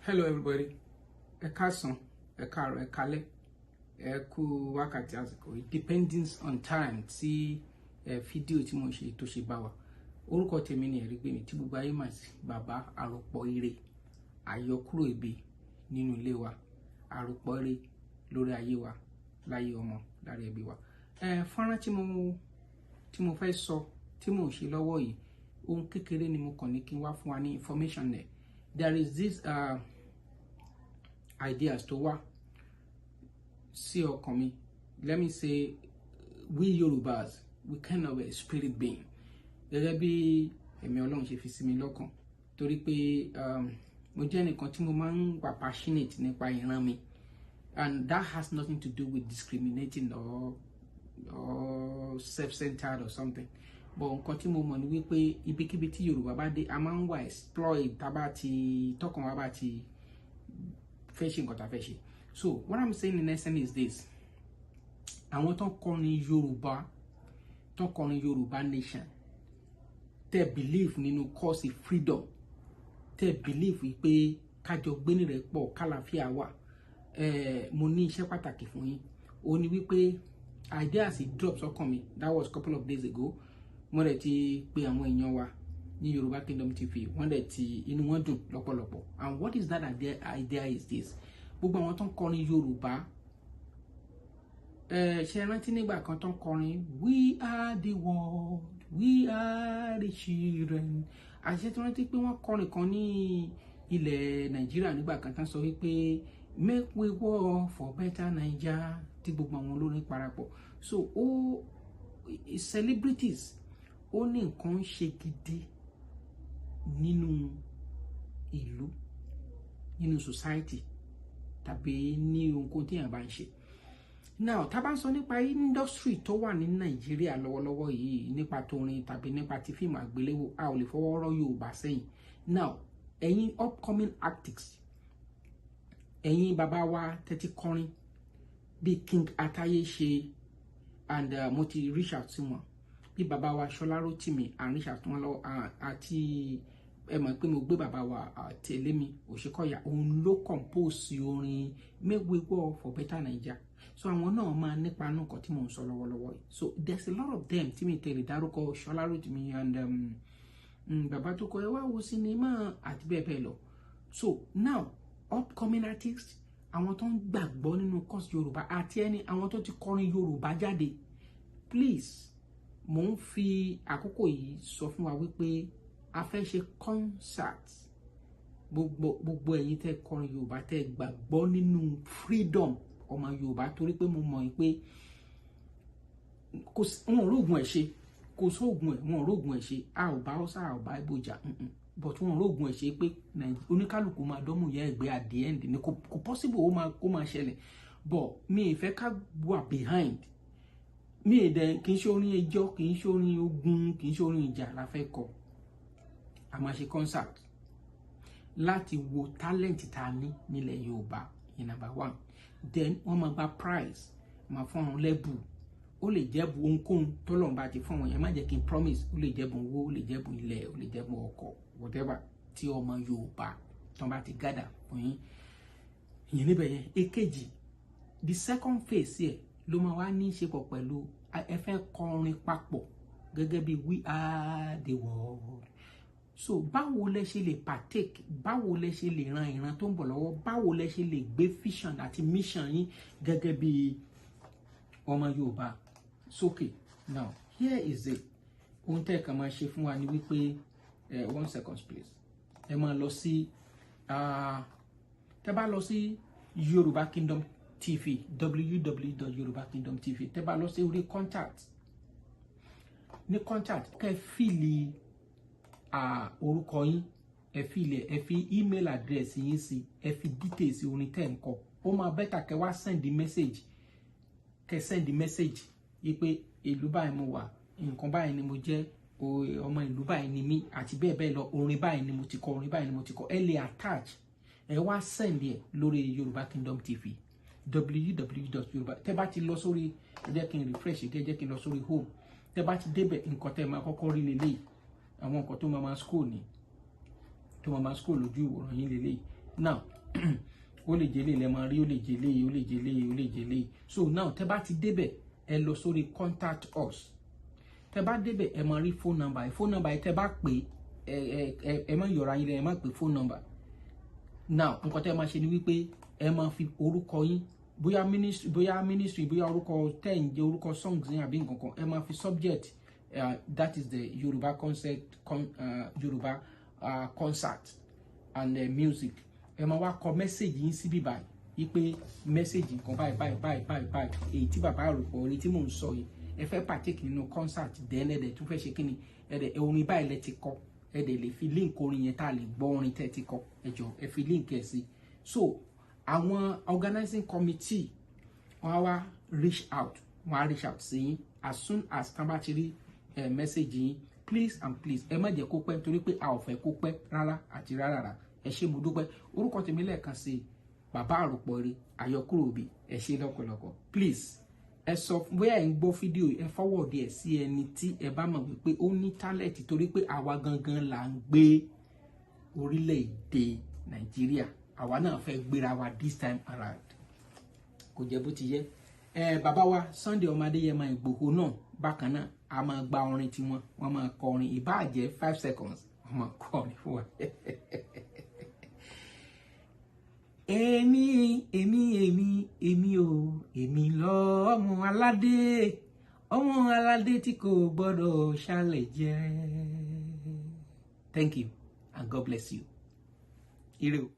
Hello everybody. Ẹ káàsán, ẹ káàárọ̀, ẹ kálẹ́, ẹ kú wákàtí àsìkò yìí, depending on time tí ẹ fídíò tí mo ṣe tó ṣe bá wa. Orúkọ tèmi ni Ẹ̀rígbémi, tí gbogbo ayé mà sí Bàbá Àròpọ̀ Ire, àyọkúrò ibi nínú ilé wa, àròpọ̀ ire lórí ayé wa, láyé ọmọ, lára ẹbí wa. Ẹ fọ́nrán tí mo fẹ́ sọ, tí mo ń ṣe lọ́wọ́ yìí, ohun kékeré ni mo kàn ní kí n wá fún wa ní information ẹ̀. There is this ideas tó wá sí ọkàn mi. Let me say, we Yorubas, we kind of a spirit being, gẹ́gẹ́ bí ẹ̀mí Ọlọ́run ṣe fi sí mi lọ́kàn, torí pé mo jẹ́ ẹnìkan tí mo máa ń wà passionate nípa ìran mi, and that has nothing to do with discriminating or self-centered or something. But nǹkan tí mo mọ̀ ni wípé ibikíbi tí Yorùbá bá dé, a máa ń wà exploit, tá a bá ti tọkàn wa bá ti fẹ́ ṣe nǹkan tá a fẹ́ ṣe. So what I'm saying in essence is this: àwọn tó ń kọrin Yorùbá, tó ń kọrin Yorùbá nation, tẹ́ believe nínú cause freedom, tẹ́ believe pé kájọ gbé nírẹ́pọ̀, kálàáfíà wà, mo ní iṣẹ́ pàtàkì fún yín. Ó ní wípé ideas drop sọ́kàn mi. That was couple of days ago. Mo dẹ̀ ti pe àwọn èèyàn wa ní Yorùbá Kingdom TV, wọ́n dẹ̀ ti inú wọn dùn lọ́pọ̀lọpọ̀. And what is that idea? Idea is this: gbogbo àwọn tó ń kọrin Yorùbá, ẹ ṣe rántí nígbà kan tó ń kọrin "We are the world, we are the children"? Àṣẹ tí rántí pé wọ́n kọrin kan ní ilẹ̀ Nàìjíríà nígbà kan tán, sọ wípé "Make we work for better Naija", tí gbogbo àwọn olórin parapọ̀. So ó celebrities, ó ní nǹkan ń ṣe gidi nínú ìlú, nínú society, tàbí ní ohunkóhun tí èèyàn bá ń ṣe. Now, tá a bá ń sọ nípa industry tó wà ní Nàìjíríà lọ́wọ́lọ́wọ́ yìí, nípa torin tàbí nípa ti fíìmù àgbéléwò, a ò lè fọwọ́ rọ́ Yorùbá sẹ́yìn. Now, ẹ̀yin upcoming artists, ẹ̀yin bàbá wa tẹ́tí kọrin bíi King Ataye ṣe, and mo ti reach out sí wọn, bí bàbá wa Ṣọlá Rótìmí and reach out wọn lọ, àti ẹ mọ̀ pé mo gbé bàbá wa Tẹ̀lémi Òṣìkọ̀yà, òun ló compose orin "Make we work for better Naija". So àwọn náà máa nípa nù nǹkan tí mò ń sọ lọ́wọ́lọ́wọ́ yìí. So there's a lot of them tí mi tẹ̀lé dárúkọ, Ṣọlá Rótìmí and bàbá tó kọ "Ẹ wá wo sinimá" àti bẹ́ẹ̀ bẹ́ẹ̀ lọ. So now, upcoming artists, àwọn tó ń gbàgbọ́ nínú cause Yorùbá, àti ẹni àwọn tó ti kọrin Yorùbá jáde, please, mò ń fi àkókò yìí sọ fún wa wípé a fẹ́ ṣe concert. Gbogbo gbogbo ẹ̀yin tẹ́ kọrin Yorùbá, tẹ́ gbàgbọ́ nínú freedom ọmọ Yorùbá, torí pé mo mọ̀ pé kò sí wọn ò rógun ẹ̀ ṣe, kò sóògùn ẹ̀, wọn ò rógun ẹ̀ ṣe. A ò bá Hausa, a ò bá Ìgbò jà, but wọn ò rógun ẹ̀ ṣe pé oníkálukú máa dọ́mú ìyá ẹ̀gbẹ́ at the end ni. Kò possible ó máa ṣẹlẹ̀, but mi ì fẹ́ ká wà behind. Mi ì dẹ̀ kì í ṣe orin ẹjọ́, kì í ṣe orin ogun, kì í ṣe orin ìjà la fẹ́ kọ. A máa ṣe concert láti wo talent tá a ní nílẹ̀ Yorùbá yẹn, number one. Then wọ́n máa gba prize, máa fún àwọn lẹ́bù. Ó lè jẹ́bù ohunkóhun tọ́lọ́run bá ti fún àwọn yẹn. Má jẹ́ kí n promise. Ó lè jẹ́bù owó, ó lè jẹ́bù ilẹ̀, ó lè jẹ́bù ọkọ̀, whatever tí ọmọ Yorùbá tí wọ́n bá ti gather fún yín ìyẹn níbẹ̀ yẹn. Èkejì, the second phase yẹ ló máa wá ní í ṣe pọ̀ pẹ̀lú ẹ fẹ́ kọrin papọ̀ gẹ́gẹ́ bí "We are the world". So báwo lẹ ṣe lè partake? Báwo lẹ ṣe lè ran ìran tó ń bọ̀ lọ́wọ́? Báwo lẹ ṣe lè gbé vision àti mission yín gẹ́gẹ́ bí ọmọ Yorùbá sókè? Now, here is it. Ohun tẹ́ ẹ kàn máa ṣe fún wa ni wípé, one second please, ẹ máa lọ sí, tẹ́ bá lọ sí Yorùbá Kingdom TV, www.yorubakingdomtv, tẹ́ bá lọ sí orí contact, ní contact, kẹ́ fill orúkọ yín, ẹ fill ẹ, fi email address yín sí, ẹ fi details orin tẹ́ ń kọ. Ó máa better kẹ́ wá send message, kẹ́ send message yí pé ìlú báyìí mo wà, nǹkan báyìí ni mo jẹ́, ọmọ ìlú báyìí ni mí, àti bẹ́ẹ̀ bẹ́ẹ̀ lọ, orin báyìí ni mo ti kọ, orin báyìí ni mo ti kọ. Ẹ lè attach, ẹ wá send ẹ lórí Yorùbá Kingdom TV, www.yorùbá. Tẹ́ bá ti lọ sórí, ẹ jẹ́ kí n refresh, ẹ jẹ́ kí n lọ sórí home. Tẹ́ bá ti débẹ̀, nǹkan tẹ́ máa kọ́kọ́ rí lélẹ́yìí, àwọn nǹkan tó máa scroll ní, tó máa scroll lójú ìwòran yín lélẹ́yìí. Now, Ó lè jẹ́ lè lẹ́ máa rí, ó lè jẹ́ lé, ó lè jẹ́ lé, ó lè jẹ́ lé. So now, tẹ́ bá ti débẹ̀, ẹ lọ sórí "Contact us". Tẹ́ bá débẹ̀, ẹ máa rí phone number yìí. Phone number yìí, tẹ́ bá pè, ẹ má yọra yín lẹ, ẹ má pè phone number. Now, nǹkan tẹ́ máa ṣe ni wípé ẹ máa fi orúkọ yín, bóyá ministry, bóyá orúkọ tẹ́ ń jẹ́, orúkọ songs yín àbí nǹkan kan. Ẹ máa fi subject, that is the Yorùbá concert con, Yorùbá concert and music. Ẹ máa wá kọ message yín síbí báyìí wípé message nǹkan báyìí báyìí báyìí báyìí báyìí, èyí tí bàbá àròpọ̀ orin tí mò ń sọ yìí, ẹ fẹ́ partake nínú concert, then ẹ dẹ̀ tún fẹ́ ṣe kíni, ẹ dẹ̀ orin báyìí lẹ ti kọ, ẹ dẹ̀ lè fi link orin yẹn tá a lè gbọ́ orin tẹ́ ti kọ. Ẹ jọ, ẹ fi link ẹ sí. So àwọn organizing committee, wọ́n á wá reach out, wọ́n á reach out sí yín as soon as tán bá ti rí message yín. Please and please, ẹ má jẹ́ kó pẹ́, nítorí pé a ò fẹ́ kó pẹ́ rárá àti rárá rárá. Ẹ ṣé, mo dúpẹ́. Orúkọ tèmi lẹ́ẹ̀kan sí i, bàbá àròpọ̀ rí àyọkúrò òbí. Ẹ ṣé lọ́pọ̀lọpọ̀. Please, ẹ sọ bóyá ẹ ń gbọ́ fídíò, ẹ forward ẹ sí ẹni tí ẹ bá mọ̀ wípé ó ní talent, torí pé àwa gangan là ń gbé orílẹ̀-èdè Nàìjíríà. Àwa náà fẹ́ gbéra wa this time around. Kò jẹ́ bó ti yẹ. Ẹ bàbá wa Sunday ọmọ Adéyẹmọ Ìgbòho náà bákan náà, a máa gba orin tiwọn, wọ́n máa kọ orin, ìbáà jẹ́ 5 seconds, wọ́n máa kọ orin fún wa. Èmi, èmi, èmi, èmi o, èmi lọ́mọ aládé, ọmọ aládé tí kò gbọ́dọ̀ ṣàlẹ̀ jẹ́. Thank you and God bless you. Ire o.